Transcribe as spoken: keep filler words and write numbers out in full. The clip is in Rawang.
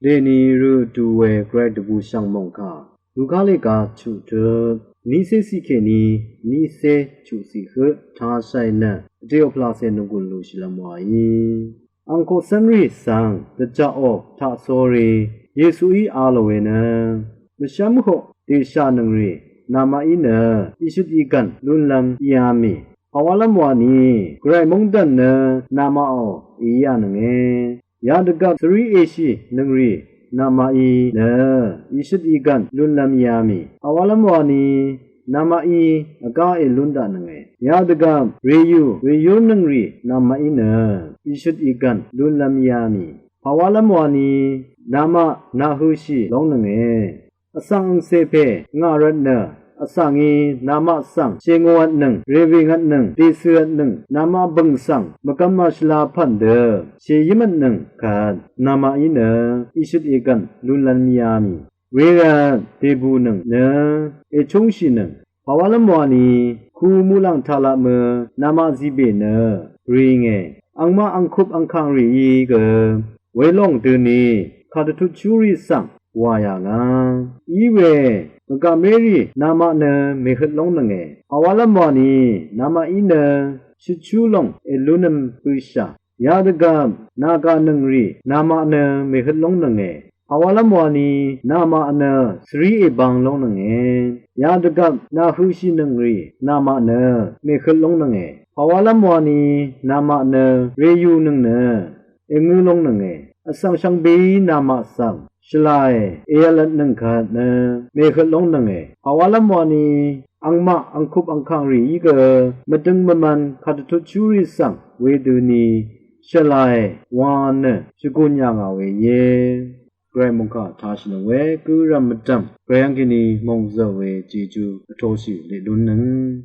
Dèní rø vdu we Gvray dvbù shv̀ng mòngkà Luka lèga chuq tut nícé ciq kèní nícé chuq ciq høq tashàì nø vdè oplacè nvgùn lúshìlv́m wàí. Angkoq cv́nrì svng dvjaqò taqsórí Yesuí a lò we nø, mvshv́mhoq dèshànøngrì namaqí nø ìshøt ìgv̀n lúnlv́m íá mì. Pàwálv́m wani Gvray móngdàn nø namaqò èíànønge. Yadvgvp svrí èshì nøngrì namaqí nø ìshøt ìgv̀n lúnlv́m íá mì. Pàwálv́m wani namaqí vgá èlún daqnønge. Yadvgvp rèyù rèyúrnøngrì namaqí nø ìshøt ìgv̀n lúnlv́m íá mì. Pàwálv́m wani namaq nàhøshì lóngnønge. Vsvng angcè pè ngà rvtnø vsvngí namaq svng shèngòvtnøng, rèwìngvtnøng, dècø̀vtnøng, namaq bø̀ng svng mvgvm màshvla pv̀n dø shèyǿmvtnøng kvt namaqí nø ìshøt ìgv̀n lúnlv́m íá mì. Wervt dèbùnøng nø èchúngshìnøng. Pàwálv́m wani ku muqlàng taq laq mø namaq zibè nø ringe. Angmaq angkup angkàngrìí gø welòng døni kàdvtutshúrì svng wà yà ngà. Iwe mvgàmérì namaq nø mèhøt lóngnønge. Pàwálv́m wani namaqí nø shøtshú lòng èlúnv̄m bøshà. Yadvgvp nàgànøngrì namaq nø mèhøt lóngnønge. Pàwálv́m wani namaq nø svrí èbang lóngnønge. Yadvgvp nàhøshìnøngrì namaq nø mèhøt lóngnønge. Pàwálv́m wani namaq nø rèyùnøng nø èngø lóngnønge. Vsvng shvngbeí namaq svng shvlae èvlvtnøng kvt nø mèhøt lóngnønge. Pàwálv́m wani angmaq angkup angkàngrìí gø mvdøng mvman kàdvtutshúrì svng wedøni shvlae wa nø shvgùn yà ngà we íe. Gvray mòngkà tashìnøng we gø rv̀m mvdv̀m Gvray yv́ng kèní mòngzø̀ we jejú vtoshì leq lúnnøng.